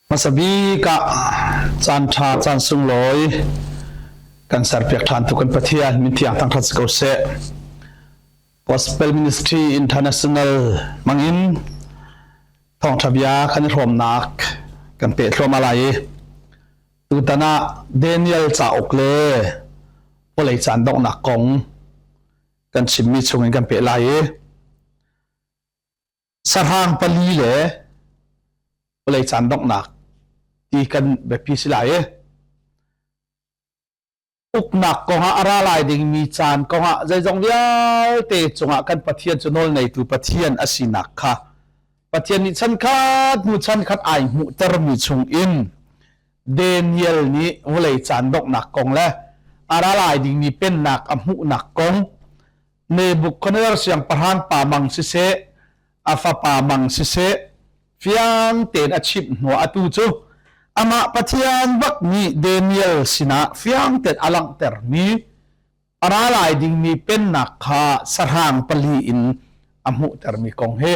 Hmasa bik ah caan ṭha caan sunglawi kan serpiak ṭhan tu kan Pathian min thiang thangṭhat si ko seh. Gospel Ministry International mangin thawngṭha bia kan i hrawmnak kan peh thluahmah lai i tutan ah Daniel cauk le vawlei caan donghnak kong kan chimmi chungin kan peh lai i sahrang pali le vawlei caan donghnak ti kan biapi si lai i uknak kongah a ra lai dingmi caan kongah zeizong vialte cungah kan Pathian cu nawl ngeitu Pathian a sinak kha Pathian nih chan khat hnu chan khat ai hmuhtermi chungin Daniel nih vawlei caan donghnak kong le a ra lai dingmi pennak a hmuhnak kong Nebuchadnezzar siangpahrang pa mang siseh, a fapa mang siseh, fiang tein a chimh hnuah atu cu amah Pathian bak nih Daniel sinah fiang tein a langhtermi a ra lai dingmi pennak kha sahrang pali in a hmuhtermi kong hi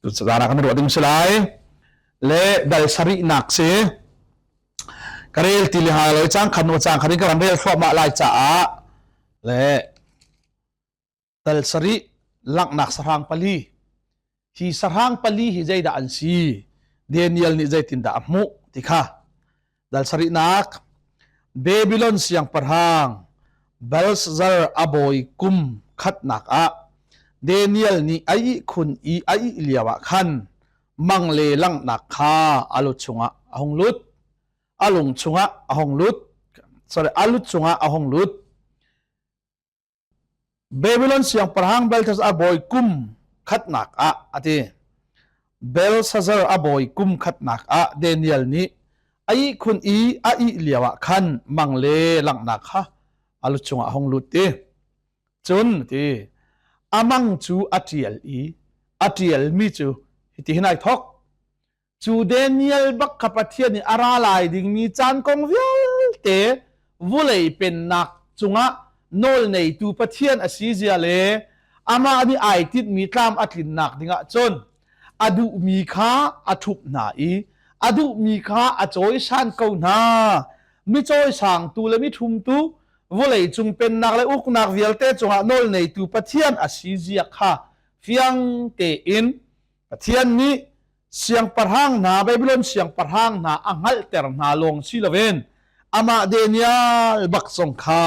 tucaan ah kan ruah ding si lai. Le dal sarihnak si ka rel ti le ha lo cang khan cang khan in ka ran rel thluahmah lai caah le dal sarih langhnak sahrang pali hi sahrang pali hi zeidah an si Daniel nih zeitindah a hmuh ti kha dal sarihnak Babylon siangpahrang Belshazzar a bawi kum khatnak ah Daniel nih a ihkhun i a ih lio ah khan mang le langhnak kha a lu chungah a hung lut a lung chungah a hung lut sorry a lut chungah a hung lut Babylon siangpahrang Belshazzar bawi kum khatnak ah a ti Belshazzar a bawi kum khatnak ah Daniel nih a ihkhun i a ih lio ah khan mang le langhnak kha a lu chungah a hung lut ti Cun ti a mang cu a ṭial i a ṭialmi cu hitihin ai thawk. Cu Daniel bak kha Pathian nih a ra lai dingmi caan kong vialte vulei pennak cungah nawl neitu Pathian a si zia le amah nih ai tinhmi tlam a tlinnak dingah cun a duhmi kha a ṭhup hna i a duhmi kha a cawisan ko hna. Mi cawisangtu le mi ṭhumtu vawlei cung pennak le uknak vialte cungah nawl neitu Pathian a si zia kha fiang tein Pathian nih siangpahrang hna Babylon siangpahrang hna a hngalhter hna lawng si loin amah Daniel bak zong kha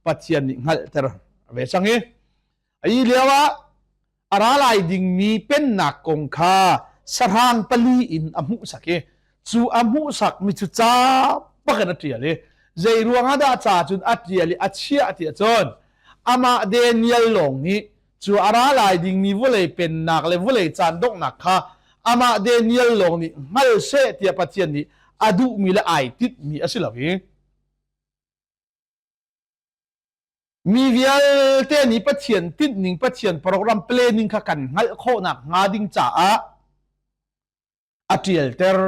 Pathian nih hngalhter ve cang i ai lio ah a ra lai dingmi pennak kong kha sahrang pali in a hmuhsak i cu a hmuhsakmi cu ca bakin a ṭial i zei ruangah dah ca cun a ṭial i a chiah ti ahcun amah Daniel lawng nih cu a ra lai dingmi vawlei pennak le vawlei caan donghnak kha amah Daniel lawng nih hngal seh tiah Pathian nih a duhmi le ai tinhmi a si lo i Mi vialte nih Pathian tinhning, Pathian program planning kha kan hngalh khawhnak hnga ding caah a ṭialter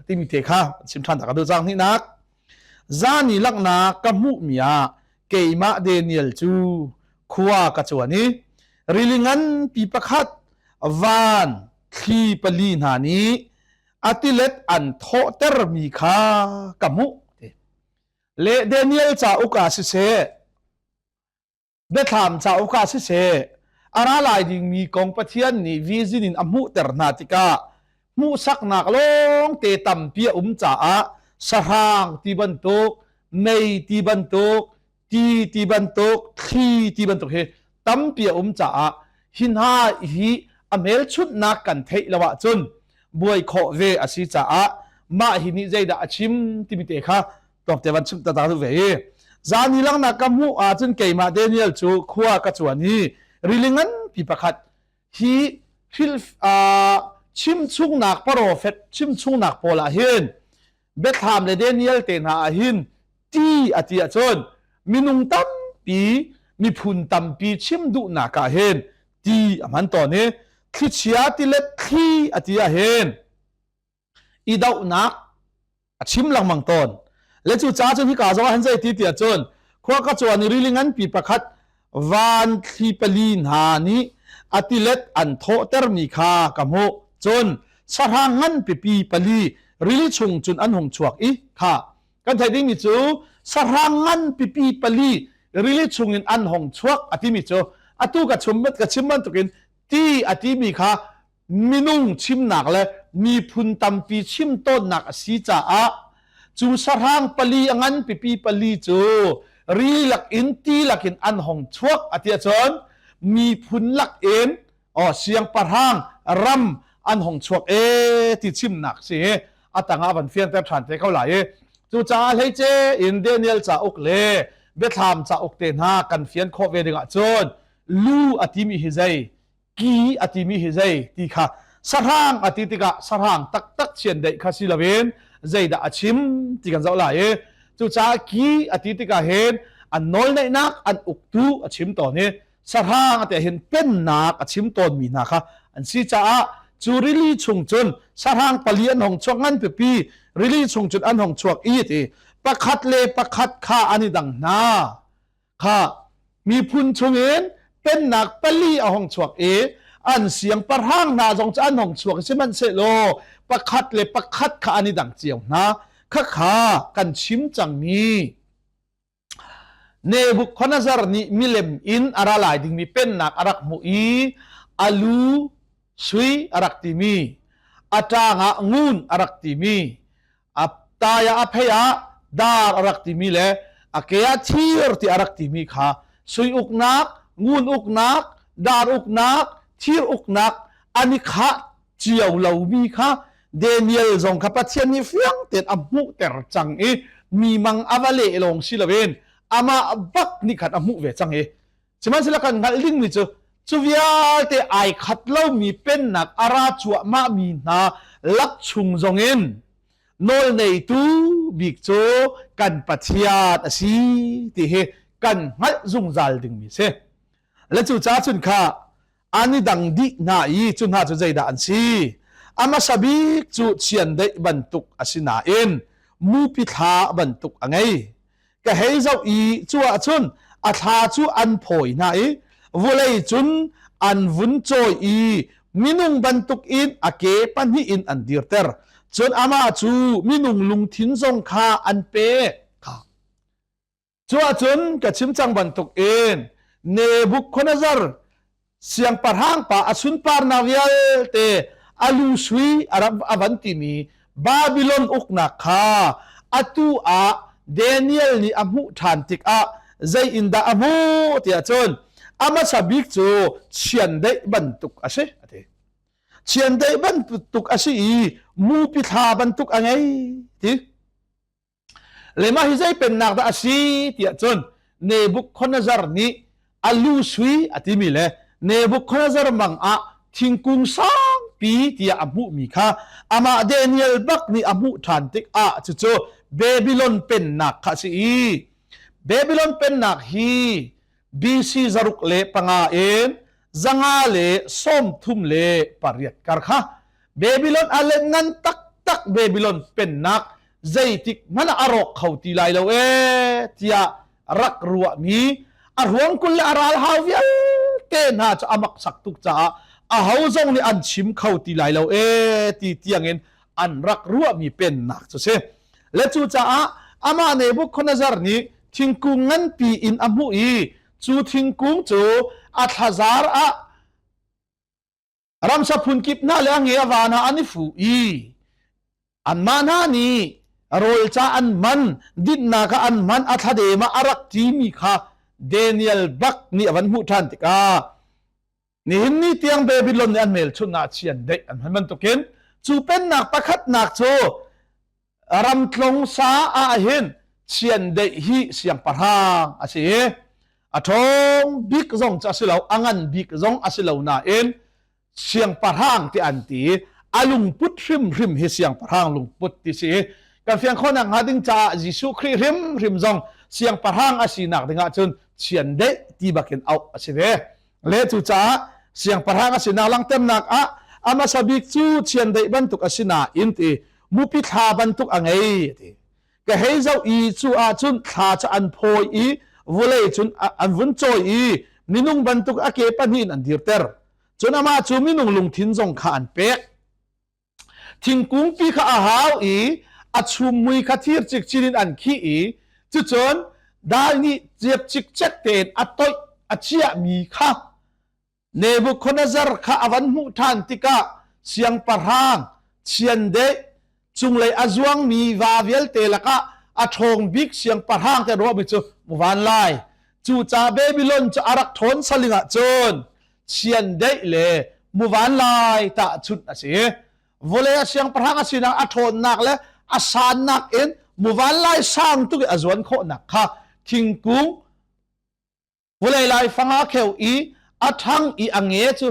timi te kha chim ṭhan ta ka duh cang hnihnak. Zan i langhnak ka hmuhmi ah keimah Daniel cu khua ka cuan i rili nganpi pakhat van thli pali hna nih a tilet an thawhtermi kha ka hmuh. Le Daniel cauk ah siseh, Biathlam cauk ah siseh, a ra lai dingmi kong Pathian nih vision in a hmuhter hna tikah hmuhsaknak lawngte tampi a um caah sahrang ti bantuk, mei ti bantuk, ti ti bantuk, thli ti bantuk hi tampi a um caah hi hna hi a hmelchunhnak kan theih lo ahcun buai khawh ve a si caah mah hi nih zeidah a chim timi te kha tlawmte van chim ta ve hi zan i langnak ka hmuh ahcun keimah Daniel cu khua ka cuan i rili nganpi pakhat hi hril chimchungnak profet chimchungnak pawl ah hin Biathlam le Daniel te hna ah hin ti a ti ahcun minung tampi miphun tampi chim duhnak ah hin ti a hman tawn i thlichia tilet thli a ti ah hin i dohnak a chim lengmang tawn le cu ca cun hika zong ah hin zei ti ti ahcun khua ka cuan i rili nganpi pakhat van thli pali hna nih a tilet an thawhtermi kha ka hmuh cun sahrang ngan pipi pali. Rili chung cun an hung chuak i kha kan theih dingmi cu sahrang ngan pipi pali rili chungin an hong chuak a timi cu atu ka chum ka chim bantukin ti a timi kha minung chimnak le miphun tampi chim tawnnak a si caah cu sahrang pali a ngan pipi pali cu ri lakin ti lakin an hong chuak a ti ahcun miphun lakin oh siangpahrang ram an hong chuak e ti chimnak si a tangah van fianter ṭhan te ko lai i cucaah hleice in Daniel cauk le Biathlam cauk te hna kan fian khawh ve dingah cun lu a timi hi zei ki a timi hi zei ti kha sahrang a ti tikah sahrang taktak chiandeih kha si loin zeidah a chim ti kan zoh lai i cucaah ki a ti tikah hin an nawlneihnak an uktu a chim tawn i sahrang a ti hin pennak a chim tawnmi hna kha an si caah cu rili chung cun sahrang pali an hong chuak ngan pipi rili chung cun an hong chuak i ti pakhat le pakhat kha an i dang hna kha miphun chungin pennak pali a hong chuak i an siangpahrang hna zong cu an hong chuak sihmanhsehlaw pakhat le pakhat kha an i dang cio hna khakha kan chim cangmi Nebuchadnezzar nih milem in a ra lai dingmi pennak a rak hmuh i a lu sui a rak timi, a ṭang ah ngun a rak timi, a tai ah a phei ah dar a rak timi le a ke ah thir ti a rak timi kha sui uknak, ngun uknak, dar uknak, thir uknak an i khah cio lomi kha Daniel zong kha Pathian nih fiang tein a hmuhter cang i mi mang a va leh lawng si loin amah bak nih khan a hmuh ve cang i sihmanhsehlaw kan hngalh dingmi cu cu vialte ai khat lomi pennak a ra cuahmah mi hna lak chung zongin nawl neitu bik cu kan Pathian a si ti hi kan hngalh zungzal dingmi si. Le cu ca cun kha an i dang dih hna i cu hna cu zeidah an si? A hmasa bik cu chiandeih bantuk a si nain mupi thla bantuk a ngei. Ka hei zoh i cu ahcun a thla cu an phawi hna i vulei cun an vun cawi i minung bantukin a ke pahnih in an dirter. Cun amah cu minung lungthin zong kha an pek. Cu ahcun ka chim cang bantukin Nebuchadnezzar siangpahrang pa a sunparnak vialte a lu sui a ram a van timi Babylon uknak kha atu ah Daniel nih a hmuh ṭhan tikah zei in dah a hmuh tiah cun a hmasa bik cu chiandeih bantuk a si a ti. Chiandeih bantuk a si i mupi thla bantuk a ngei ti. Le mah hi zei pennak dah a si tiah cun Nebuchadnezzar nih a lu sui a timi le Nebuchadnezzar mang ah thingkung sangpi tiah a hmuhmi kha amah Daniel bak nih a hmuh ṭhan tikah cucu Babylon pennak kha a si i Babylon pennak hi BC 605 in 538 kar kha Babylon a let ngan taktak Babylon pennak zeitik hmanh ah a rawk kho ti lai lo ee tiah rak ruahmi a ruangkul le a ralhau vialte hna cu a maksak tuk caah aho zong nih an chim kho ti lai lo ee ti tiangin an rak ruahmi pennak cu si. Le cucaah amah Nebuchadnezzar nih thingkung nganpi in a hmuh i cu thingkung cu a thlazar ah ramsa phunkip hna le a nge a va hna an i fu i anmah hna nih rawl ca an man dinnak ah an man a thladem ah a rak timi kha Daniel bak nih a van hmuh ṭhan tikah nihin ni tiang Babylon nih an hmelchunhnak chiandeih an hman bantukin cu pennak pakhatnak cu ramtlong sa ah hin chiandeih hi siangpahrang a si i a ṭhawng bik zong cu a si lo a ngan bik zong a si lo nain siangpahrang ti an ti a lungput hrimhrim hi siangpahrang lungput ti si kan fiang khawhnak hnga ding caah Jesuh Khrih hrimhrim zong siangpahrang a sinak dingah cun chiandeih ti bakin auh a si ve le cucaah siangpahrang a sinak langhternak ah a hmasa bik cu chiandeih bantuk a si nain ti mupi thla bantuk a ngei ti ka hei zoh i cu ahcun thla cu an phawi i vawlei cun an vun cawi i minung bantuk a ke pahnih in an dirter cun amah cu minung lungthin zong kha an pek. Thingkung pi kha a hau i a chum mui kha thir cikcin in an khih i cucun dal nih ciap cikcek tein a toih a ciahmi kha Nebuchadnezzar kha a van hmuh ṭhan tikah siangpahrang chiandeih cunglei a zuangmi va vialte lakah a ṭhawng bik siangpahrang te ruahmi cu muvan lai. Cucaah Babylon cu a rak ṭhawn saling ahcun chiandeih le muvan lai tahchunh a si. Vawlei a siangpahrang a sinak a ṭhawnnak le a sannak in muvan lai sang tuk i a zuan khawhnak kha thingkung Vawlei laifang ah kheu i a ṭhang i a nge cu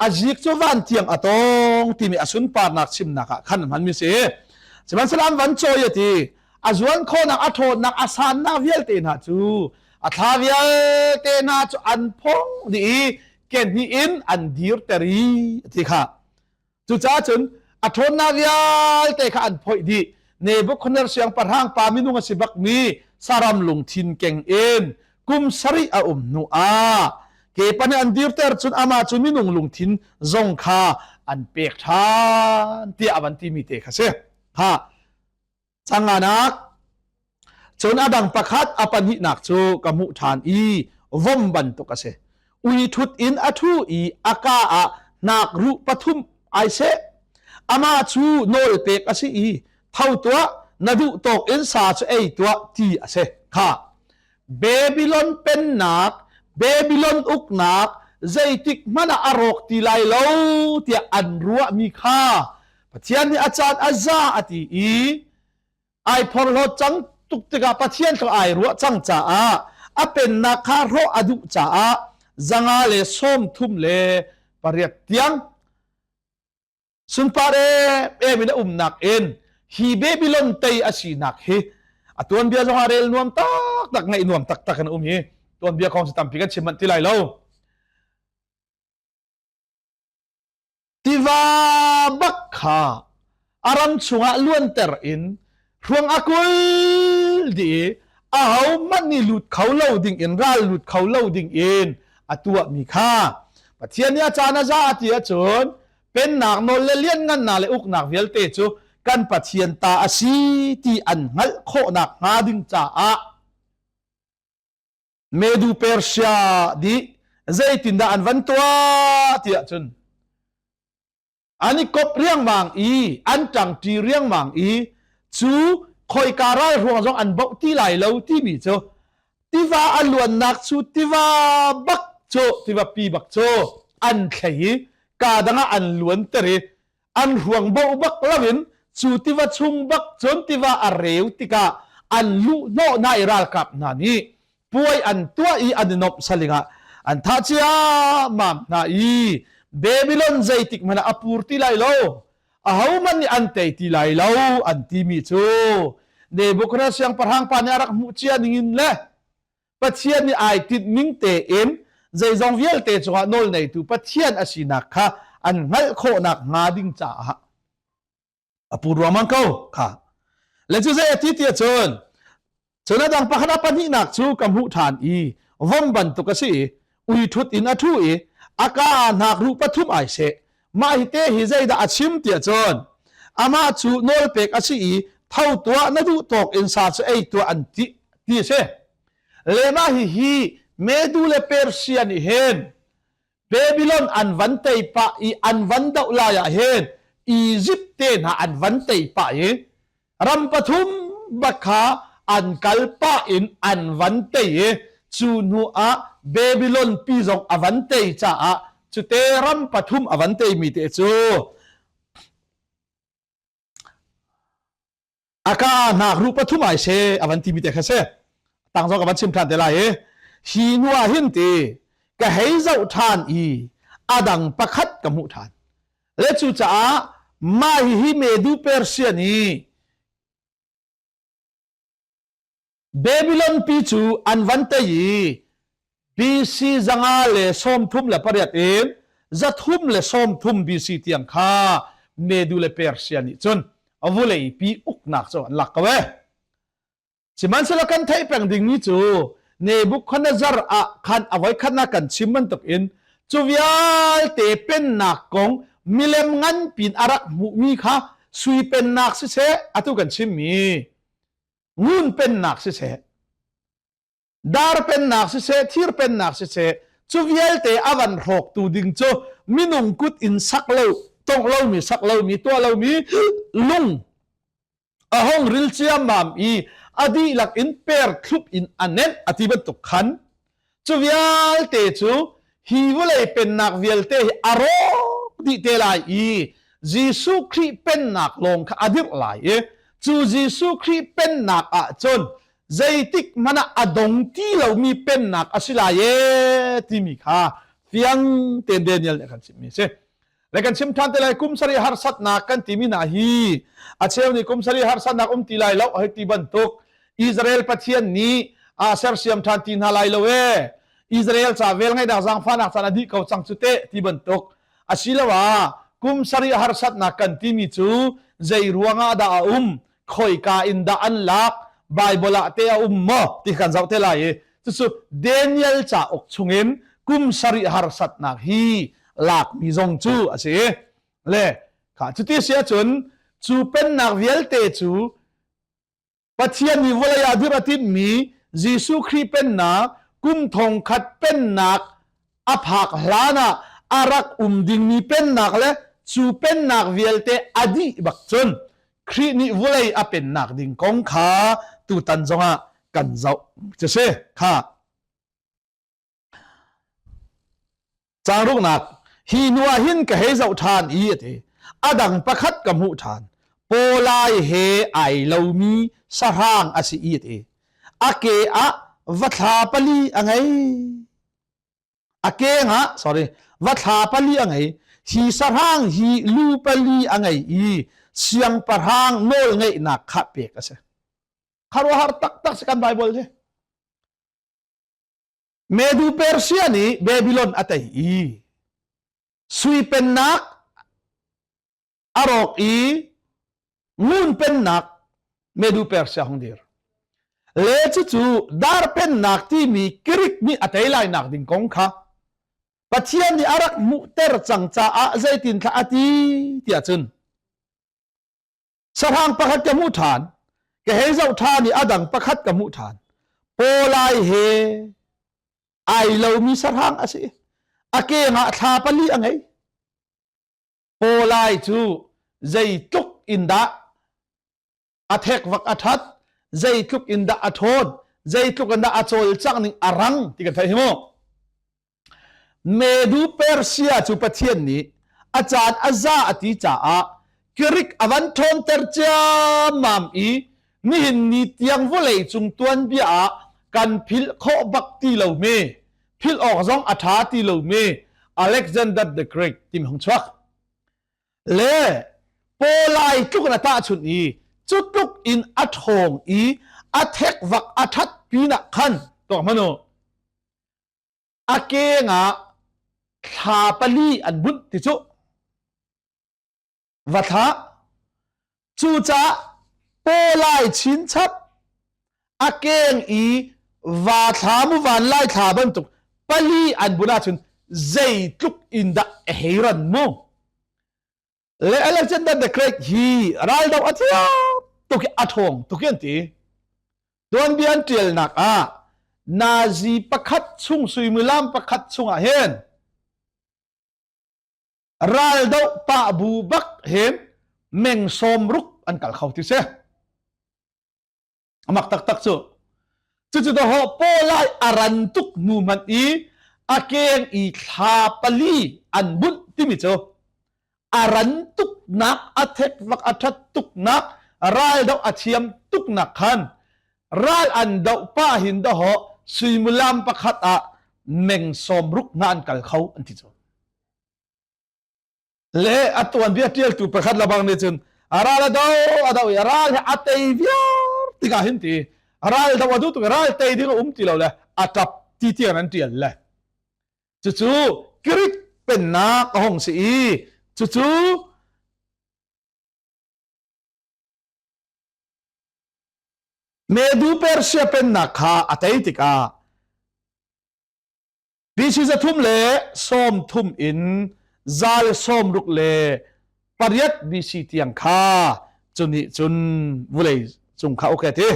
a zik cu van tiang a tawng timi a sunparnak chimnak ah khan hmanmi si. Sihmanhsehlaw an van cawi a ti. A zuan khawhnak, a ṭhawnnak, a sannak vialte hna cu a thla vialte hna cu an phong dih i kehnih in an dirter i a ti kha. Cucaah cun a ṭhawnnak vialte kha an phoih dih. Nebuchadnezzar siangpahrang pa minung a si bakmi saram lungthin keng in kum sarih a um hnu ah kepa nih an dirter cun amah cu minung lungthin zong kha an pek ṭhan tiah a van timi te kha si. Ha Canganak cun a dang pakhat a pahnihnak cu ka hmuh ṭhan i vom bantuk a si. Ui ṭhut in a ṭhu i a kaa ah hnakruh pathum ai seh. Amah cu nawl pek a si i tho tuah, na duh tawk in sa cu ei tuah ti a si. Kha Babylon pennak, Babylon uknak zeitik hmanh ah a rawk ti lai lo tiah an ruahmi kha Pathian nih a caan a za a ti i ai phorhlawt cang tuk tikah Pathian cu ai ruah cang caah a pennak kha hrawh a duh caah 538 tiang sunpar em in a umnak in hi Babylon tei a sinak hi a tuanbia zong ah rel nuam taktak ngaih nuam taktak in um hi tuanbia kong si tampi kan chim manh ti lai lo. Tiva bak kha a ram chungah luanter in hruang a kul dih i ahohmanh nih lut kho lo ding in ral lut kho lo ding in a tuahmi kha Pathian nih a caan a za a ti ahcun pennak nawl le lianngannak le uknak vialte cu kan Pathian ta a si ti an hngalh khawhnak hnga ding caah Medu Persia dih zeitindah an van tuah tiah cun an i kop riangmang i an ṭangṭi riangmang i cu khoika ral ruang zong an boh ti lai lo timi cu tiva a luannak cu tiva bak cu tiva pi bak cu an thlei i ka dang ah an luanter i an ruang boh bak loin cu tiva chung bak cun tiva a reu tikah an luh hnawh hna i ralkap hna nih puai an tuah i an i nomh saling ah an thah ciammam hna i Babylon zeitik hmanh ah a pur ti lai lo ahohmanh nih an tei ti lai lo an timi cu Nebuchadnezzar siangpahrang pa nih a rak hmuh cia ningin le Pathian nih ai tinhning tein zeizong vialte cungah nawlneitu Pathian a sinak kha an hngalh khawhnak hnga ding caah a pu ruangmang ko kha. Le cu zei a ti tiah cun cun a dang pakhat a pahnihnak cu ka hmuh ṭhan i vom bantuk a si i ui ṭhut in a ṭhu i a ka ah hnakruh pathum ai seh. Mah hi te hi zeidah a chim tiah cun amah cu nawlpek a si i tho tuah na duh tawk in sa cu ei tuah an ti ti a si. Le mah hihi Medu le Persia nih hin Babylon an van tei pah i an van doh lai ah hin Egypt te hna an van tei pah i ram pathum bak kha an kal pah in an van tei i cu hnu ah Babylon pi zong a van tei caah cute ram pathum a van teimi te cu a ka hnak ru pathum ai se a van timi te kha si tang zong ka van chim ṭhan te lai i hi hnu ah hin ti ka hei zoh ṭhan i a dang pakhat ka hmuh ṭhan le cucaah mah hihi Medu Persia nih Babylon pi cu an van tei i BC 538 in 330 BC tiang kha Medu le Persia nih cun vawlei pi uknak cu an lak ko ee. Sihmanhsehlaw kan theih peng dingmi cu Nebuchadnezzar ah khan a voikhatnak kan chim bantukin cu vialte pennak kong milem nganpin a rak hmuhmi kha. Sui pennak siseh, atu kan chimmi ngun pennak siseh, dar pennak siseh, thir pennak siseh, cu vialte a van hrawktu ding cu minung kut in sak lo, tongh lomi, sak lomi, tuah lomi lung a hong ril ciammam i a dihlak in per thlup in a nenh a ti bantuk khan cu vialte cu hi vawlei pennak vialte hi a rawk dih te lai i Jesuh Khrih pennak lawng kha a dirh lai i cu Jesuh Khrih pennak ah cun zeitik hmanh ah a dong ti lomi pennak a si lai ee timi kha fiang tein Daniel nih a kan chimhmi a si. Le kan chim ṭhan te lai kum sarih harsatnak kan timi hna hi a cheu nih kum sarih harsatnak um ti lai lo hei ti bantuk Israel Pathian nih a sersiam ṭhan ti hna lai lo ee Israel ca vel ngaihnak zaangfahnak caan a dih ko cang cu teh ti bantuk asiloah kum sarih harsatnak kan timi cu zei ruangah dah a um khoika in dah an lak Bible ah te a um maw ti kan zoh te lai i cucu Daniel cauk chungin kum sarih harsatnak hi lakmi zong cu a si le kha cuti si ahcun cu pennak vialte cu Pathian nih vawlei ah dirh a timhmi Jesuh Khrih pennak kum thong khat pennak a phak hlan ah a rak um dingmi pennak le cu pennak vialte a dih bak cun Khrih nih vawlei a pennak ding kong kha tutan zongah kan zoh cu si kha Caang ruknak, hi hnu ah hin ka hei zoh ṭhan i a ti. A dang pakhat ka hmuh ṭhan. Pawlai he ai lomi sahrang a si i a ti. A ke ah va thla pali a ngei. A keng ah, sorry, va thla pali a ngei. Hi sahrang hi lu pali a ngei i siangpahrang nawl ngeihnak kha pek a si. Khuaruahhar taktak si kan Bible hi. Medu Persia nih Babylon a tei i sui pennak a rawk i ngun pennak Medu Persia hung dir. Le cucu dar pennak timi Greek nih a tei lai nak ding kong kha Pathian nih a rak hmuhter cang caah zeitin thla a ti tiah cun Sahrang pakhat ka hmuh ṭhan. Ka hei zoh ṭhan i a dang pakhat ka hmuh ṭhan. Pawlai he ai lomi sahrang a si. A keng ah thla pali a ngei. Pawlai cu zeitluk in dah a thek vak a ṭhat, zeitluk in dah a ṭhawn, zeitluk in dah a cawlcangh ning a rang ti kan theih hi mu. Medu Persia cu Pathian nih a caan a za a ti caah Greek a van ṭhawnter ciammam i nihin ni tiang vawlei cung tuanbia ah kan philh khawh bak ti lomi, philh awk zong a ṭha ti lomi Alexander the Great timi hung chuak. Le pawlai tluk in a tahchunh i cu tluk in a ṭhawng i a thekvak a ṭhat pinah khan tuah hmanh u. A keng ah thla pali an bunh ti cu va thlah. Cucaah pawlai chinchap a keng i va thla mu van lai thla bantuk pali an bunh ahcun zeitluk in dah a hei ran mu. Le Alexander the Great hi raldo a thiam tuk i a ṭhawng tuk i an ti. Tuanbia an ṭialnak ah Nazi pakhat chung suimilam pakhat chungah hin raldoh pah bu bak hin meng sawm ruk an kal kho ti si. Amak taktak cu. Cucu dawh pawlai a ran tuk hnu hmanh i a keng i thla pali an bunh timi cu a ran tuknak, a thekvak a ṭhat tuknak, raldoh a thiam tuknak khan ral an doh pah hin dawh suimilam pakhat ah meng sawm ruk hna an kal kho an ti cu. Le a tuanbia ṭialtu pakhat lebang nih cun a ral a do a do i a ral hi a tei viar tikah hin ti ral do a duh tuk ral tei ding a um ti lo le a ṭap ti tiang an ṭial le cucu Greek pennak a hung si i cucu Medu Persia pennak kha a tei tikah BC 330 in zal 66. pariat BC tiang kha cuni cun vulei cung kha ok ti.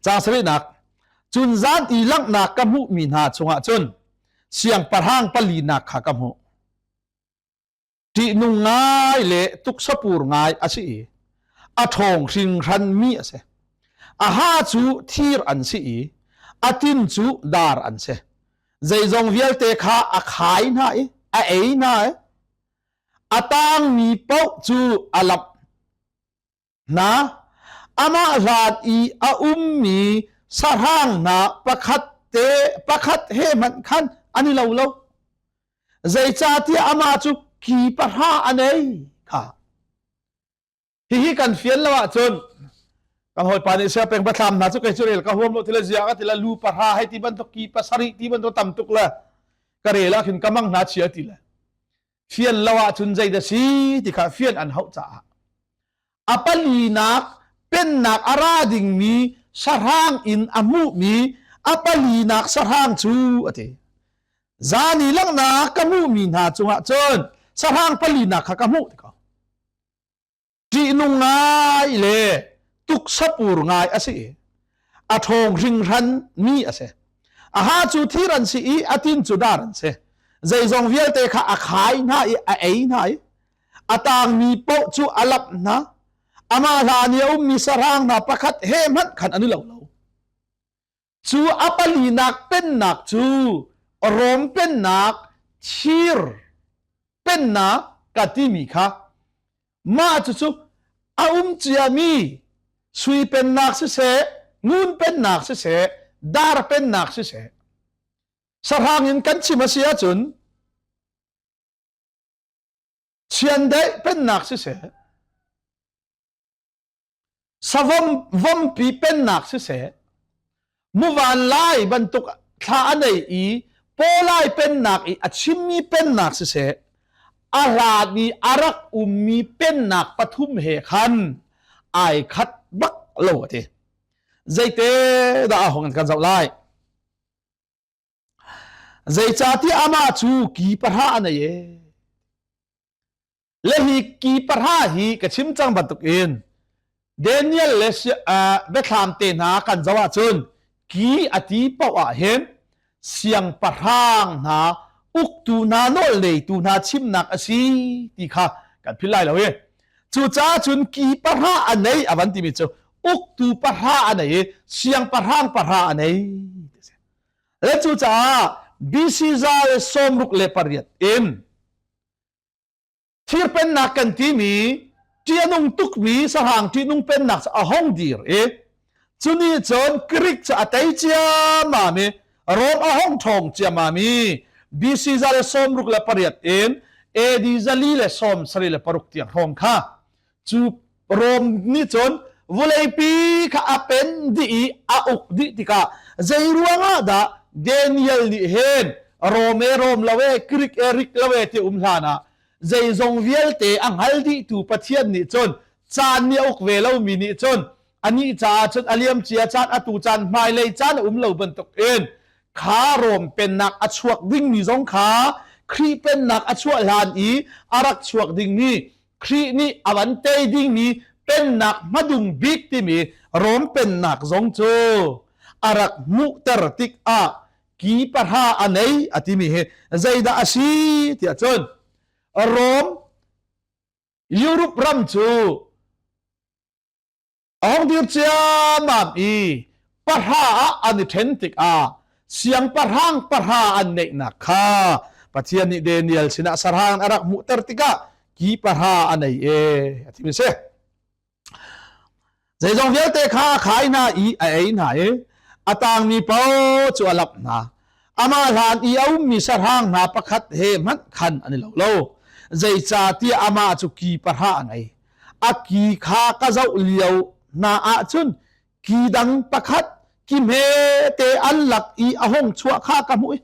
Caang sarihnak cun zan i langhnak ka hmuhmi hna chungah cun siangpahrang palinak kha ka hmuh. Ṭihnung ngai le tuksapur ngai a si i a ṭhawng hringhran mi a si. A ha cu thir an si i a tin cu dar an si. Zeizong vialte kha a khai hna i a ei hna i a tangmi paoh cu a lamh hna. Amah hlan i a ummi sahrang hna pakhat te pakhat he hmanh khan an i lo lo. Zeicahtiah amah cu ki pahra a nei kha. Hihi kan fian lo ahcun kan hawipa nih sia peng bathlam hna cu kei cu rel ka huam lo tila zia ka tila lu pahra hei ti bantuk ki pasarih ti bantuk tam tuk le ka rel ah khin ka mang hna chia ti le fian lo ahcun zei da si ti kha fian an hauh caah a palinak pennak a ra dingmi sahrang in a hmuhmi a palinak sahrang cu a ti zan i langhnak ka hmuhmi hna cungah cun sahrang palinak kha ka hmuh ti ko ṭihnung ngai le tuksapur ngai a si i a ṭhawng hringhran mi a si. A ha cu thir an si i a tin cu dar an si. Zeizong vialte kha a khai hna i a ei hna i a tangmi paoh cu a lamh hna. Amah hlan i a ummi sahrang hna pakhat he hmanh khan an i lo lo. Cu a palinak pennak cu Rom pennak thir pennak ka timi kha mah cucu a um ciami sui pennak siseh ngun pennak siseh dar pennak siseh sahrang in kan chim a si ahcun chiandeih pennak siseh Savom vompi pennak siseh, muvan lai bantuk thla a nei i pawlai pennak i a chimmi pennak siseh, a hlan i a rak ummi pennak pathum he khan ai khat bak lo a ti. Zeite dah a hong kan zoh lai? Zeicahtiah amah cu ki pahra a nei e. Le hi ki pahra hi ka chim cang bantukin Daniel le biathlam te hna kan zoh ahcun ki a ti paoh ah hin siangpahrang hna uktu hna nawl neitu hna chimnak a si ti kha kan philh lai lo i cucaah cun ki pahra a nei a van timi cu uktu pahra a nei i siangpahrang pahra a nei le cucaah BC za le 68 in Thir pennak kan timi ṭih a nung tukmi sahrang ṭihnung pennak cu a hong dir i cuni cun Greek cu a tei ciammam i Rom a hong ṭhawng ciammam i BC 168 in AD 476 tiang hrawng kha cu Rom nih cun vawleipi kha a pen dih i a uk dih tikah zei ruangah dah Daniel nih hin Rom e Rom lo e Greek e Greek lo e ti um hlan ah zeizong vialte a hngal dihtu Pathian nih cun caan nih a uk ve lomi nih cun anih caah cun a liam cia caan atu caan hmailei caan a um lo bantuk in kha Rom pennak a chuak dingmi zong kha Khrih pennak a chuah hlan i a rak chuak dingmi Khrih nih a van tei dingmi pennak hmadung bik timi Rom pennak zong cu a rak hmuhter tikah ki pahra a nei a timi hi zeidah a si tiah cun Rom Europe ram cu A hung dir ciammam i pahra ah an i ṭhen tikah siangpahrang pahra an neihnak kha Pathian nih Daniel sinah sarang a rak hmuhter tikah ki pahra a nei e a ti mi si. Zeizong vialte kha a khai hna i a ei hna i a tangmi paoh cu a lamh hna. Amah hlan i a ummi sahrang hna pakhat he hmanh khan an i lo lo. Zeicahtiah amah cu ki pahra a ngei. A ki kha ka zoh lio hna ahcun ki dang pakhat ki hmete an lak i a hung chuah kha ka hmuh i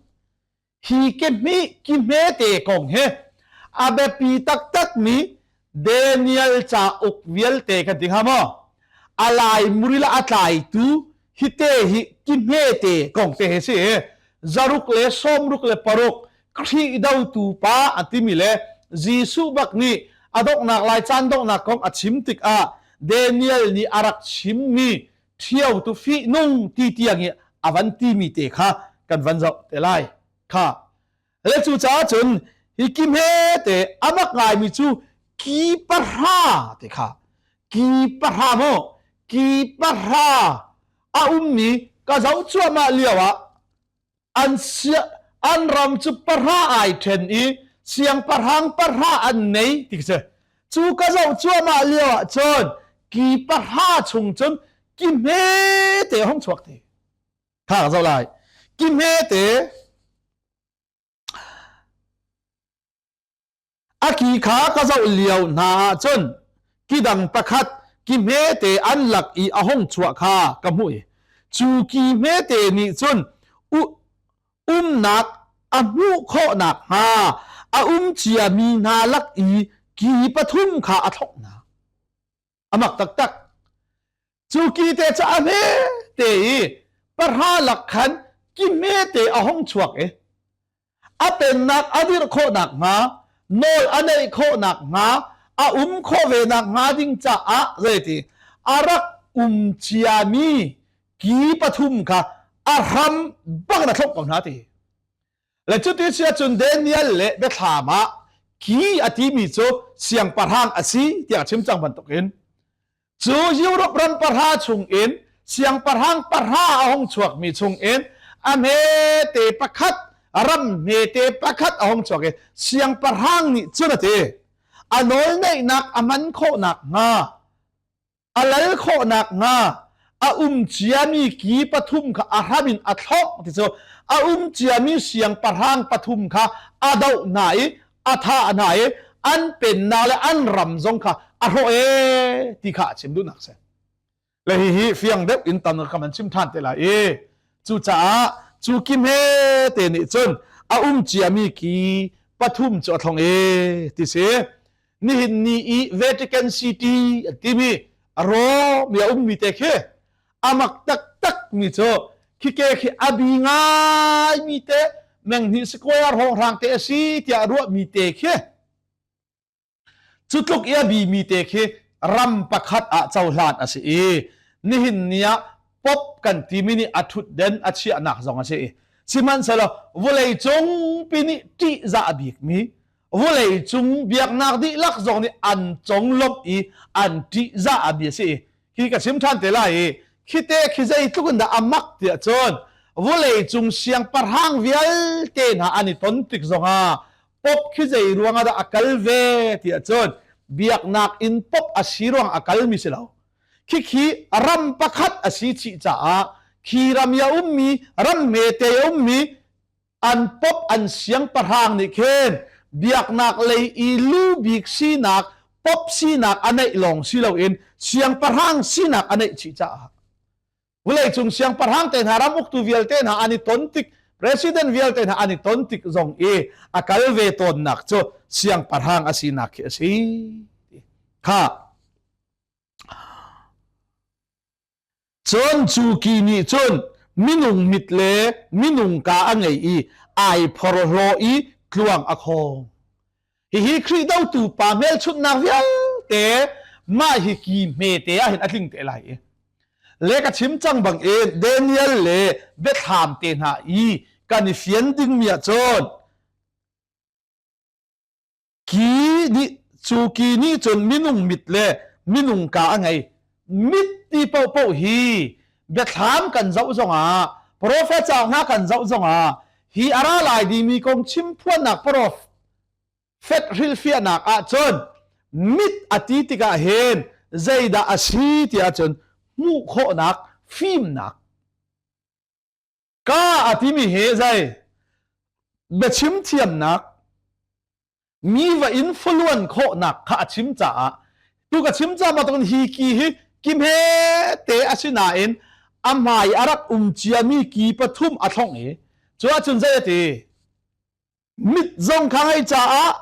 hi ke hmi ki hmete kong hi a biapi taktakmi Daniel cauk vialte kan ti hnga maw? A lai muril a tlaitu hi te hi ki hmete kong te hi si zaruk le sawmruk le paruk Khrih dotu pa an timi le Jesuh bak nih a donghnak lai caan donghnak kong a chim tikah Daniel nih a rak chimmi ṭhiotu fihnung ti tiang i a van timi te kha kan van zoh te lai kha. Le cucaah cun hi ki hmete a mak ngaimi cu ki pahra te kha ki pahra maw ki pahra a ummi ka zoh cuahmah lio ah an sia an ram cu pahra ai ṭhen i siangpahrang pahra an nei ti si. Cu ka zoh cuahmah lio ah cun ki pahra chung cun ki hmete hong chuak te. Kha ka zoh lai. Ki hmete A ki kha ka zoh lio hna ahcun ki dang pakhat ki hmete an lak i a hung chuah kha ka hmuh i cu ki hmete nih cun umnak a hmuh khawh nakhnga a um ciami hna lak i ki pathum kha a thlok hna. A mak taktak. Cu ki te cu a hme te i pahra lak khan ki hme te a hung chuak i a pennak a dirh khawh nakhnga nawl a neih khawh nakhnga a um khawh ve nakhnga ding caah zeiti a rak um ciami ki pathum kha a hram bak in a thlok ko hna ti. Le cuti si ahcun Daniel le Biathlam ah ki a timi cu siangpahrang a si tiah a chim cang bantukin Cu Europe ram pahra chungin siangpahrang pahra a hung chuakmi chungin a hmete pakhat ram hmete pakhat a hung chuak i siangpahrang nih cun a ti a nawlneihnak a hman khawh nakhnga a lal khawh nakhnga a um ciami ki pathum kha a hram in a thlok ti cu a um ciami siangpahrang pathum kha a doh hna i a thah hna i an pennak le an ram zong kha a hrawh ee ti kha a chim duhnak si. Le hihi fiang deuh in tan ka man chim ṭhan te lai i cucaah cu ki hme te nih cun a um ciami ki pathum cu a thlong ee ti si. Nihin ni i Vatican City an timi Rome i a ummi te khi amak taktak mi cu khike khi a bi ngai mi te menghnih square hrawnghrang te a si tiah ruah mi te khi cu tluk i a bi mi te khi ram pakhat ah cohlan a si i nihin ni ah pop kan timi nih a thutden a chiahnak zong a si i sihmanhsehlaw vawlei cung pi nih ṭihzah bik mi vawlei cung biaknak dihlak zong nih an conglawmh i an ṭihzah a bia si i hi ka chim ṭhan te lai i khite khi zeitluk in dah a mak tiah cun vawlei cung siangpahrang vialte hna an i ton tik zongah pop khi zei ruangah dah a kal ve tiah cun biaknak in pop a si ruang a kalmi si lo khikhi ram pakhat a si chih caah khi ram i a ummi ram hmete a ummi an pop an siangpahrang nih khin biaknak lei i lu bik sinak pop sinak a neih lawng si loin siangpahrang sinak a neih chih caah vawleicung siangpahrang te hna ram uktu vialte hna an i ton tik president vialte hna an i ton tik zong i a kal ve tawnnak cu siangpahrang a sinak khi a si kha Cun cu ki nih cun minung mit le minung kaa a ngei i ai phorhlaw i tluang a khawng. Hihi Khrih dotu pa hmelchunhnak vialte mah hi ki hmete ah hin a tling te lai i le ka chim cang bang in Daniel le Biathlam te hna i kan i fian dingmi ah cun Ki nih cu ki nih cun minung mit le minung ka a ngei. Mit ti paohpaoh hi biathlam kan zoh zongah profet cauk hna kan zoh zongah hi a ra lai dimi kong chimphuannak profet hrilhfiahnak ahcun mit a ti tikah hin zeidah a si ti ahcun hmuh khawhnak fimnak Ka a timi hi zei biachim thiamnak mi va in fuluan khawhnak kha a chim caah tu ka chim caah bantukin hi ki hi ki hme te a si nain a hmai a rak um ciami ki pathum a thlong i cu ahcun zei a ti Mit zong kha ngei caah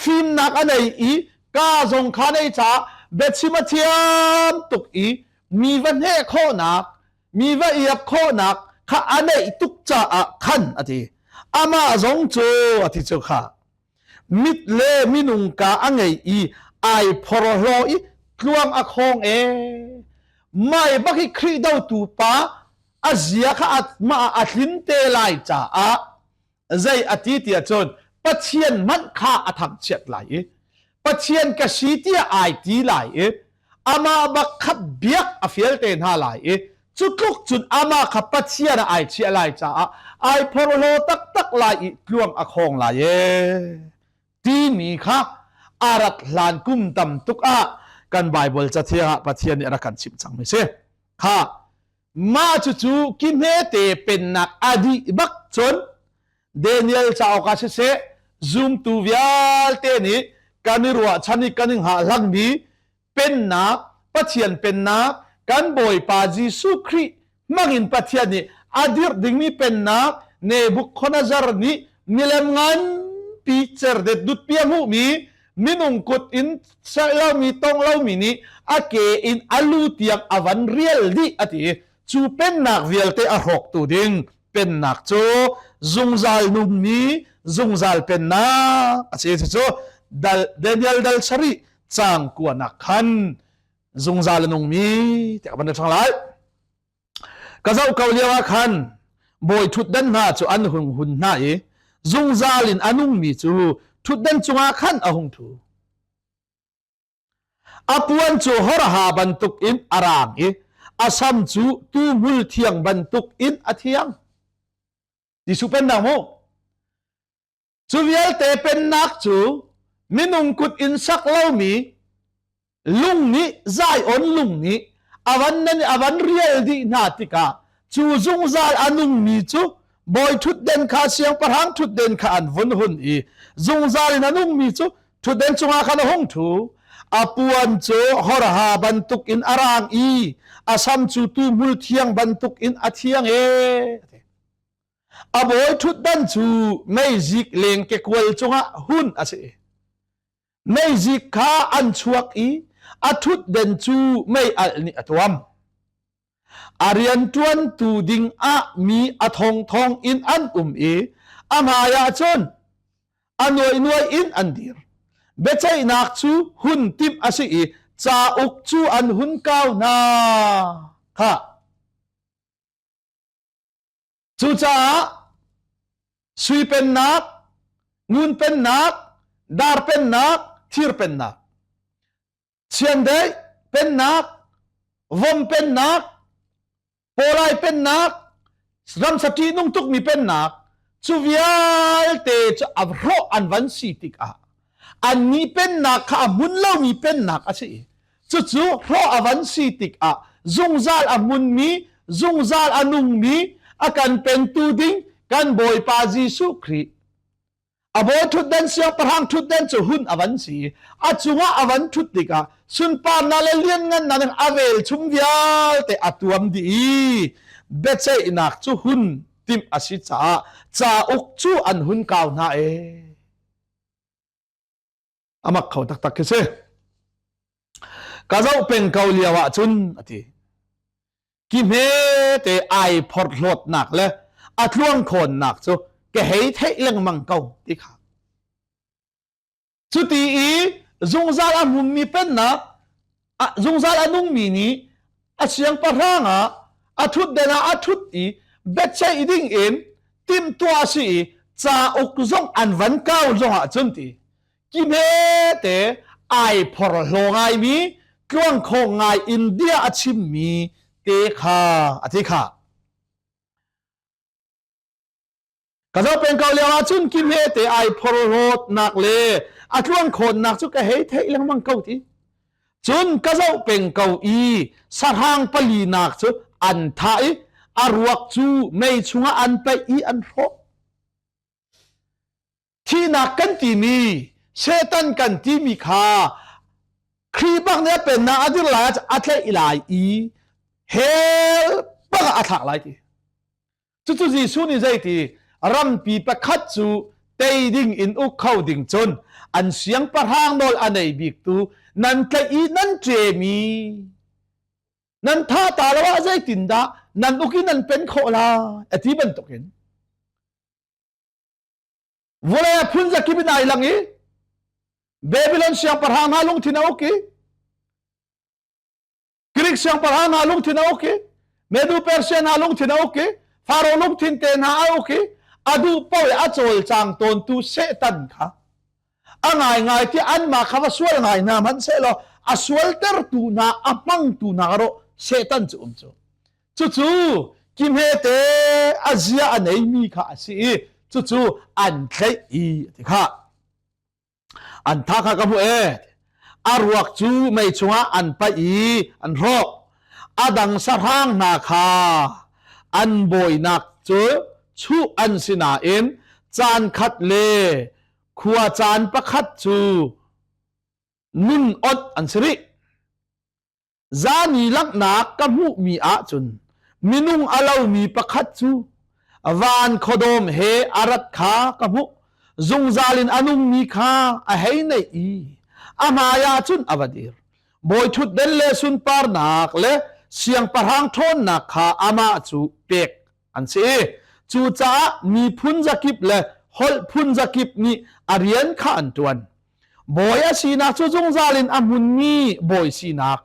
fimnak a nei i ka zong kha nei caah biachim a thiam tuk i mi va hneh khawhnak, mi va iap khawhnak kha a neih tuk caah khan a ti. Amah zong cu a ti cu kha. Mit le minung ka a ngei i ai phorhlaw i tluang a khawng e. Mai bak hi Khrih dotu pa a zia kha mah a tlin te lai caah zei a ti tiah cun Pathian hmanh kha a thangchiat lai i Pathian ka si tiah ai ti lai i amah bak kha biak a fial te hna lai i cu tluk cun amah kha Pathian ah ai chiah lai caah ai phorhlaw taktak lai i tluang a khawng lai e timi kha a rat hlan kum tam tuk ah kan Bible cathiang ah Pathian nih a rak kan chimh cang mi si kha mah cucu ki hmete pennak a dih bak cun Daniel cauk ah siseh zumtu vialte nih kan i ruahchan i kan i hngahhlangmi pennak Pathian pennak kan Bawipa Jesuh Khrih hmangin Pathian nih a dirh dingmi pennak Nebuchadnezzar nih milem nganpi cerdet dutpi a hmuhmi minung kut in serh lomi tong lomi nih a ke in a lu tiang a van rial dih a ti cu pennak vialte a hrawktu ding pennak cu zungzal nungmi zungzal pennak a si cu Daniel dal sarih cang kuanak khan zungzal a nungmi tiah van ṭhang lai. Ka zoh ko lio ah khan bawi ṭhutdan hna cu an hung hun hna i zungzal in a nungmi cu ṭhutdan cungah khan a hung ṭhu. A puan cu horha bantuk in a raang i a sam cu tuhmul thiang bantuk in a thiang. Jesuh pennak mu. Cu vialte pennak cu minung kut in sak lomi lung nih Zion lung nih a van nan a van rial dih hna tikah cu zungzal a nungmi cu bawi ṭhutden kha siangpahrang ṭhutden kha an vun hun i zungzal in a nungmi cu ṭhutden cungah khan a hung ṭhu. A puan cu horha bantuk in a raang i a sam cu tuhmul thiang bantuk in a thiang e. A bawi ṭhutdan cu meizik leng kekual cungah hun a si. Meizik kha an chuak i a ṭhutden cu mei alh nih a tuam. A rianṭuantu ding ah mi a thongthong in an um i a hmaiah cun a nuainuai in an dir. Biaceihnak cu hun timh a si i cauk cu an hun kau hna. Khah. Cucaah sui pennak, ngun pennak, dar pennak, thir pennak, chiandeih pennak, vom pennak, pawlai pennak, ramsa ṭihnung tukmi pennak, cu vialte cu a hrawh an van si tikah annih pennak kha a hmun lomi pennak a si. Cucu hrawh a van si tikah zungzal a hmunmi, zungzal a nungmi, a kan pentu ding kan Bawipa Jesuh Khrih a bawi ṭhutdan siangpahrang ṭhutdan cu hun a van si. A cungah a van ṭhut tikah sunparnak le lianngannak in a velchum vialte a tuam dih i biaceihnak cu hun timh a si caah cauk cu an hun kau hna ee. A mak kho taktak khi si. Ka zoh peng ko lio ah cun a ti. Ki hme te ai phorhlawtnak le a tluang khawnnak cu ka hei theih lengmang ko ti kha. Cuti i zungzal a hmunmi pennak zungzal a nungmi nih a siangpahrang ah a ṭhutden ah a ṭhut i biaceih ding in timhtuah a si i cauk zong an van kau zong ah cun ti ki hmete ai phorhlaw ngaimi tluangkhawng ngai in bia a chimmi te kha a ti kha. Ka zoh peng ko lio ah cun ki hmete ai phorhlawtnak le a tluang khawnnak cu ka hei theih lengmang ko ti. Cun ka zoh peng ko i sahrang palinak cu an thah i a ruak cu mei chungah an paih i an hrawh. Thihnak kan timi, Satan kan timi kha Khrih bak nih a pennak a dir lai a tlaih lai i hell bak ah a thlak lai ti. Cucu Jesuh nih zeiti rampi pakhat cu tei ding in uk kho ding cun an siangpahrang nawl a nei biktu nan tlaih i nan ṭemi nan thah ta lo ah zeitindah nan uk i nan pen khawh lai a ti bantukin vawlei ah phun zakip in ai lang i. Babylon siangpahrang hna lungthin a uk i Greek siangpahrang hna lungthin a uk i Medu Persia hna lungthin a uk i Faro lungthin te hna a uk i a duh paoh i a cawlcang tawntu Satan kha a ngaingai ti anmah kha va sual ngai hna hmanhsehlaw a sualtertu hna a hmangtu hna rawh Satan cu um cu cucu kimhete a zia a neimi kha a si i cucu an tlaih i ti kha An tha kha ka hmuh ee. A ruak cu mei chungah an paih i an hrawk. A dang sahrang hna kha an bawinak cu chuh an si nain caan khat le khua caan pakhat cu nun onh an si rih. Zani langhnak ka hmuhmi ahcun minung a lomi pakhat cu van khuadawm he a rat kha ka hmuh. Zungzal in a nungmi kha a hei neih i a hmaiah cun a va dir. Bawi ṭhutden le sunparnak le siangpahrang ṭhawnnak kha amah cu pek an si. Cucaah miphun zakip le holh phun zakip nih a rian kha an ṭuan. Bawi a sinak cu zungzal in a hmunmi bawi sinak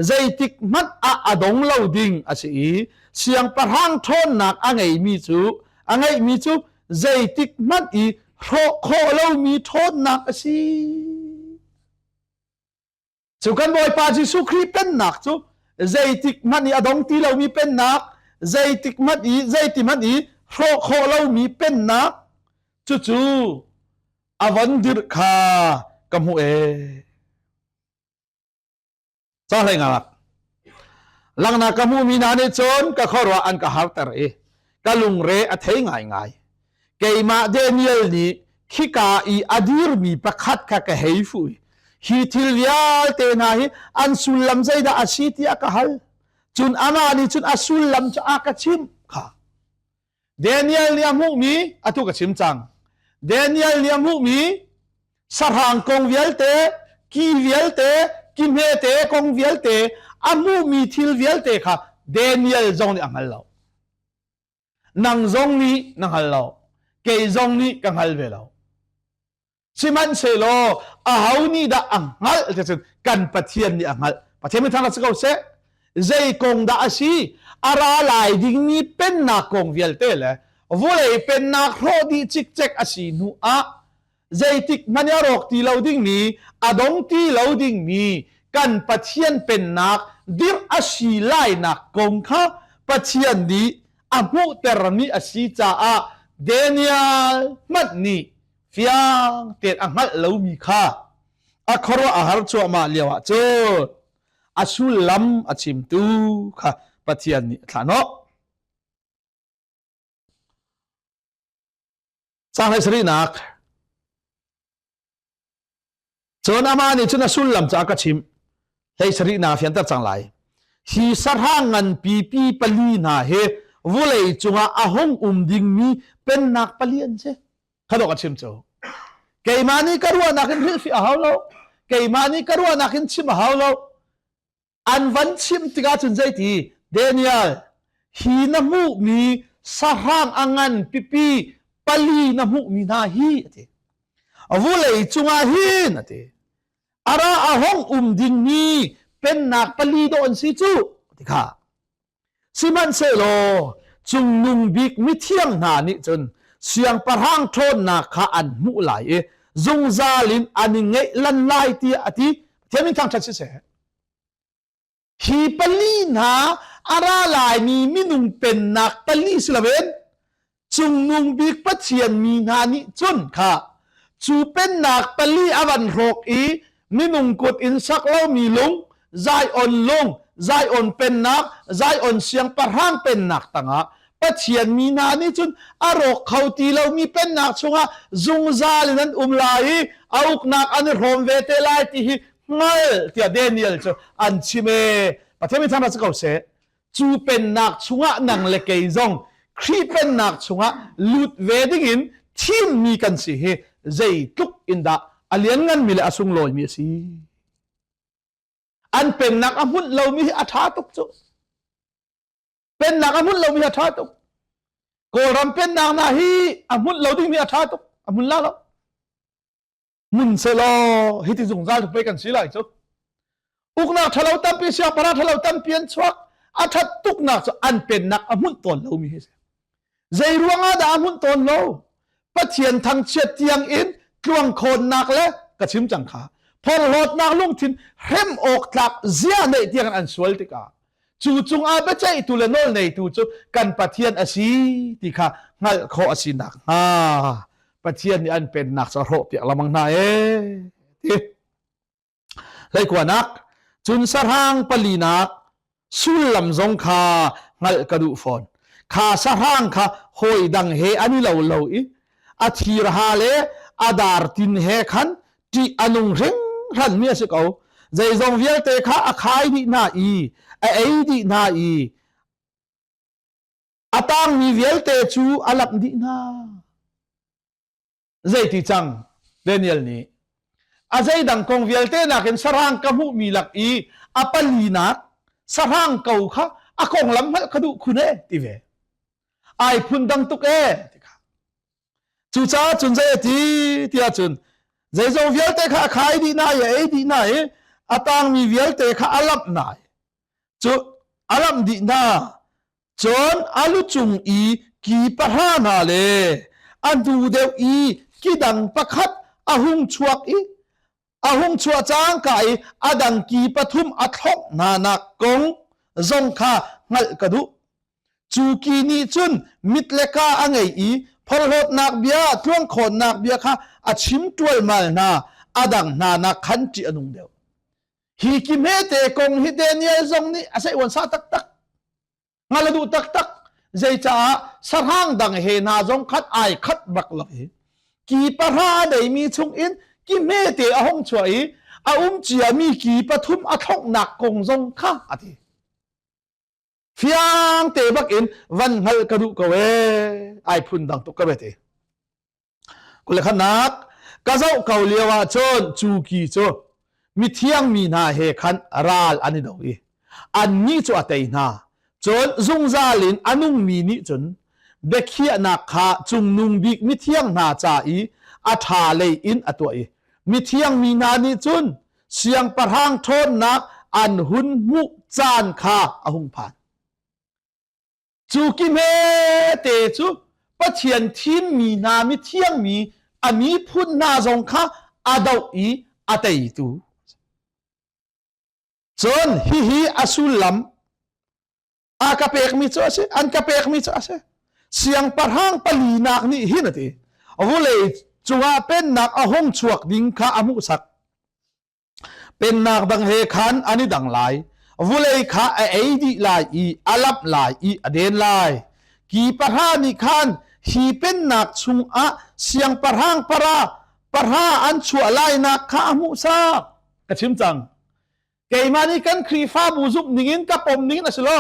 zeitik hmanh ah a dong lo ding a si i siangpahrang ṭhawnnak a ngeimi cu a ngeihmi cu zeitik hmanh i hrawh khawh lomi ṭhawnnak a si. Cu kan Bawipa Jesuh Khrih pennak cu zeitik hmanh i a dong ti lomi pennak, zeitik hmanh i zeiti hmanh i hrawh khawh lomi pennak cucu a von dirh kha ka hmuh ee. Ca hlei ngalak. Langnak ka hmuhmi hna nih cun ka khuaruah an ka harter i ka lungre a thei ngaingai. Keimah Daniel nih khika i a dirmi pakhat kha ka hei fuh i hi thil vialte hna hi an sullam zeidah a si tiah ka hal. Cun amah nih cun a sullam cu a ka chimh kha. Daniel nih a hmuhmi atu ka chim cang. Daniel nih a hmuhmi sahrang kong vialte, ki vialte, ki hmete kong vialte, a hmuhmi thil vialte kha Daniel zong nih a hngal lo. Nang zong nih na hngal lo. Kei zong nih ka hngal ve lo. Sihmanhsehlaw aho nih dah a hngalh ti cun kan Pathian nih a hngalh. Pathian min thangṭhat si ko seh. Zei kong dah a si? A ra lai dingmi pennak kong vialte le vawlei pennak hrawh dih cikcek a si hnu ah zeitik hmanh a rawk ti lo dingmi, a dong ti lo dingmi kan Pathian pennak dirh a si lainak kong kha Pathian nih a hmuhtermi a si caah Daniel hmanh nih fiang tein a hngalh lomi kha a khuaruah a har cuahmah lio ah cun a sullam a chimtu kha Pathian nih a thlah Caang sarihnak Cun amah nih cun a sullam cu a ka chimh. Hlei sarih na fianter cang lai. Hi sahrang nganpi pi pali hna hi vulei cungah a hung um dingmi pennak pali an si. Kha dawh ka chim cu. Keimah nih ka ruahnak in hrilhfiah a hau lo. Keimah nih ka ruahnak in chim a hau lo. An van chim tikah cun zeiti Daniel hi na hmuhmi sahrang a ngan pipi pali na hmuhmi hna hi a ti. Vulei cungah hin a ti. Ara a hong um dingmi pennak pali dawh an si cu ti kha. Sihmanhsehlaw cungnung bik mithiang hna nih cun siangpahrang ṭhawnnak kha an hmuh lai i zungzal in an i ngeih lan lai tiah a ti. Pathian min thangṭhat siseh. Hi pali hna a ra laimi minung pennak pali si loin cungnung bik Pathian mi hna nih cun kha cu pennak pali a van hrawk i minung kut in sak lomi lung Zion lung Zion pennak Zion siangpahrang pennak tangah Pathian mi hna nih cun a rawk kho ti lomi pennak chungah zungzal in an um lai i a uknak an i hrawm ve te lai ti hi hngal tiah Daniel cu an chim ee Pathian min thangṭhat si ko seh cu pennak chungah nang le kei zong Khrih pennak chungah lut ve dingin thimmi kan si hi zeitluk in dah a liannganmi le a sunglawimi a si. An pennak a hmunh lomi hi a ṭha tuk cu. Pennak a hmunh lomi hi a ṭha tuk. Kawlram pennak hna hi a hmunh lo dingmi a ṭha tuk. A hmun la lo. Hmun selaw hiti zungzal pei kan si lai cu. Uknak ṭhalo tampi siangpahrang ṭhalo tampi an chuak. A ṭhat tuknak cu an pennak a hmunh tawn lomi hi si. Zei ruangah dah a hmunh tawn lo? Pathian thangchiat tiang in tluangkhawnnak le ka chim cang kha phorhlawtnak lungthin hrem awk tlak zia neih tiang an sual tikah cu cungah biaceihtu le nawl neitu cu kan Pathian a si ti kha hngalh khawh a si nakhnga Pathian nih an pennak cu a hrawhpiak lengmang hna ee ti. Hleikuanak cun sahrang palinak sullam zong kha hngalh ka duh fawn. Kha sahrang kha hawi dang he an i lo lo i a thirha le a dar tin he khan ṭih a nung hringhran mi a si ko. Zeizong vialte kha a khai dih hna i a ei dih hna i a tangmi vialte cu a lamh dih hna. Zeiti cang Daniel nih a zeidang kong vialte nakin sahrang ka hmuhmi lak i a palinak sahrang ko kha a konglam hngalh ka duh khun e ti ve. Ai phun dang tuk e ti kha. Cucaah cun zei a ti tiah cun zeizong vialte kha a khai dih na i a ei dih na i a tangmi vialte kha a lamh na i cu a lamh dih hna. Cun a lu cung i ki pahra hna le a hnu deuh i ki dang pakhat a hung chuak i a hung chuah cangka i a dang ki pathum a thlongh hna nak kong zong kha hngalh ka duh. Cu ki nih cun mit le ka a ngei i phorhlawtnak bia, tluangkhawnnak bia kha a chim ṭualmal hna, a dang hna nak khan ṭih a nung deuh. Hi ki hmete kong hi Daniel zong nih a seiuan sa taktak. Hngal a duh taktak. Zeicaah sahrang dang he hna zong khat ai khat bak lo i ki pahra a deimi chung in ki hmete a hung chuah i a um ciami ki pathum a thlonghnak kong zong kha a ti. Fiang te bak in van hngalh ka duh ko ee ai phun dang tuk ka bet i. Kulekhanak ka zoh ko lio ah cun cu ki cu mithiang mi hna he khan ral an i do i annih cu a tei hna. Cun zungzal in a nungmi nih cun biakhiahnak kha cungnung bik mithiang hna ca i a ṭha lei in a tuah i mithiang mi hna nih cun siangpahrang ṭhawnnak an hun hmuh caan kha a hung phan. Cu ki hmete cu Pathian thimmi hna mithiang mi a miphun hna zong kha a doh i a teitu. Cun hihi a sullam a ka pekmi cu a si, an ka pekmi cu a si. Siangpahrang palinak nih hin a ti. Vulei cungah pennak a hung chuak ding kha a hmuhsak. Pennak dang he khan an i dang lai. Vulei kha a ei dih lai i a lamh lai i a den lai. Ki pahra nih khan hi pennak chungah siangpahrang para pahra an chuah lainak kha a hmuhsak. Ka chim cang. Keimah nih kan Khrihfabu zumh ningin ka pom ningin a si lo.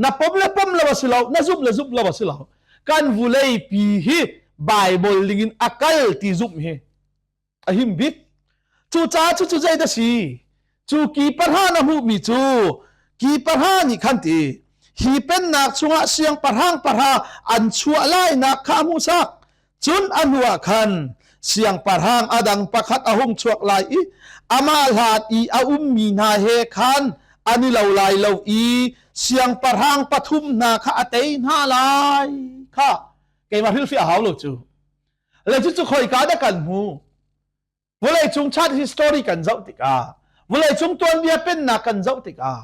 Na pom le pom lo a si lo, na zumh le zumh lo a si lo. Kan vulei pi hi Bible ningin a kal ti zumh hi a him bik. Cucaah cucu zei dah si? Cu ki pahra na hmuhmi cu ki pahra nih khan ti hi pennak chungah siangpahrang pahra an chuah lainak kha a hmuhsak. Cun a hnuah khan siangpahrang a dang pakhat a hung chuak lai i amah hlat i a ummi hna he khan an i lo lai lo i siangpahrang pathum hna kha a tei hna lai kha keimah hrilhfiah a hau lo cu. Le cucu khoika dah kan hmu? Vawleicung chan history kan zoh tikah, vawleicung tuanbia pennak kan zoh tikah,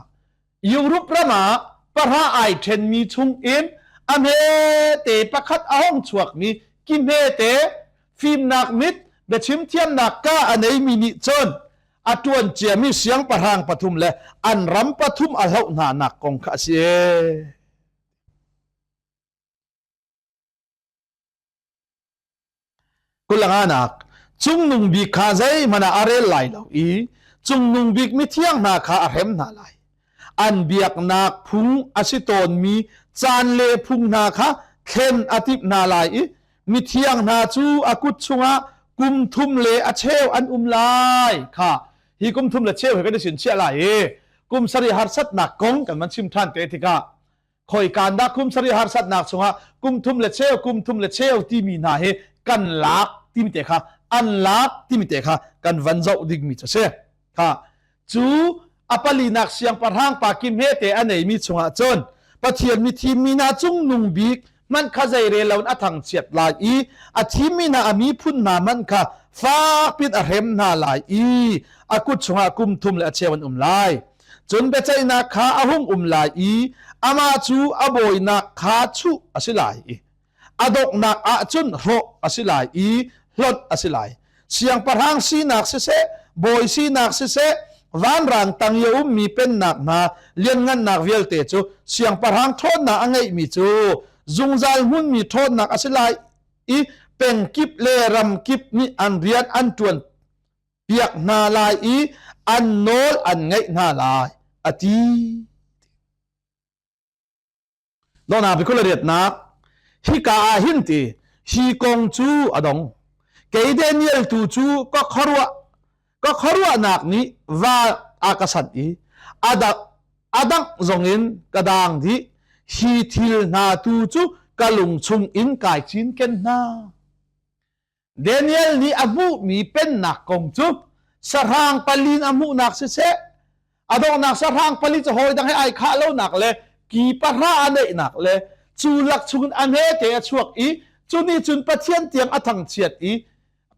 Europe ram ah pahra ai ṭhenmi chung in a hmete pakhat a hong chuakmi ki hmete fimnak mit biachim thiamnak ka a neimi nih cun a ṭuan ciami siangpahrang pathum le an ram pathum a hloh hna nak kong kha a si. Kulanganak cungnung bik kha zeihmanh ah a rel lai lo i cungnung bik mithiang hna kha a hrem hna lai. An biaknak phung a si tawnmi caan le phung hna kha thlen a timh hna lai i mithiang hna cu a kut chungah kum thum le a cheu an um lai kha hi kum thum le cheu he kan i sin chiah lai i kum sarih harsatnak kong kan van chim ṭhan te tikah khoikan dah kum sarih harsatnak chungah kum thum le cheu kum thum le cheu timi hna hi kan lak. timi te kha an lak timi te kha kan van zoh dingmi cu a si. Kha cu a palinak siangpahrang pa ki hmete a neimi chungah cun Pathian mi thimmi hna cungnung bik hmanh kha zeirel loin a thangchiat lai i a thimmi hna a miphun hna hmanh kha fakpin a hrem hna lai i a kut chungah kum thum le a cheu an um lai. Cun biaceihnak kha a hung um lai i amah cu a bawinak kha chuh a si lai i a donghnak ah cun hrawh a si lai i hlonh a si lai. Siangpahrang sinak siseh, bawi sinak siseh, vanrang tang i a ummi pennak hna lianngannak vialte cu siangpahrang ṭhawnnak a ngeihmi cu zungzal hmunmi ṭhawnnak a si lai i pengkip le ramkip nih an rian an ṭuan piak hna lai i an nawl an ngaih hna lai a ti. Dawhnak bikul a riatnak hika ah hin ti hi kong cu a dong. Kei Daniel tu cu ka khuaruah ka khuaruahnak nih va a ka sanh i a dang a dangh zongin ka daang dih. Hi thil hna tu cu ka lung chung in kai cinken hna. Daniel nih a hmuhmi pennak kong cu sahrang palin a hmuhnak siseh, a donghnak sahrang pali cu hawi dang he ai khah lonak le ki pahra a neihnak le cu lak chungin a hmete a chuak i cu nih cun Pathian tiang a thangchiat i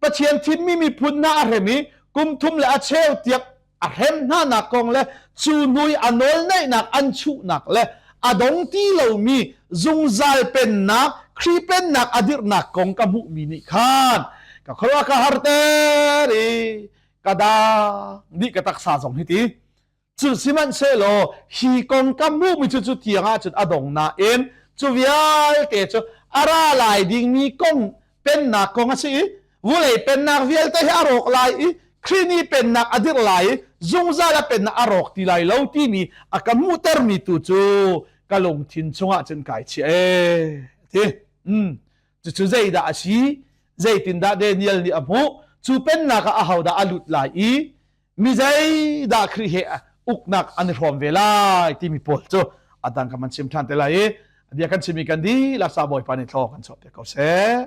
Pathian thimmi miphun hna a hrem i kum thum le a cheu tiang a hrem hnanak kong le cu hnu i a nawlneihnak an chuhnak le a dong ti lomi zungzal pennak Khrih pennak a dirhnak kong ka hmuhmi nih khan ka khuaruah ka harter i ka dang dih ka taksa zong hi ti cu sihmanhsehlaw hi kong ka hmuhmi cu cu tiang ah cun a dong nain cu vialte cu a ra lai dingmi kong pennak kong a si i vulei pennak vialte hi a rawk lai i Khrih nih pennak a dirh lai i zungzal a pennak a rawk ti lai lo timi a ka hmuhtermi tu cu ka lungthin chungah cun kai chiah ee ti mm cucu zeidah a si zeitindah Daniel nih a hmuh cu pennak ah ahodah a lut lai i mi zeidah Khrih he uknak an i hrawm ve lai timi pawl cu a dang kan van chim ṭhan te lai i bia kan chimmi kan dihlak sa Bawipa nih thlaw kan chuah piak ko seh.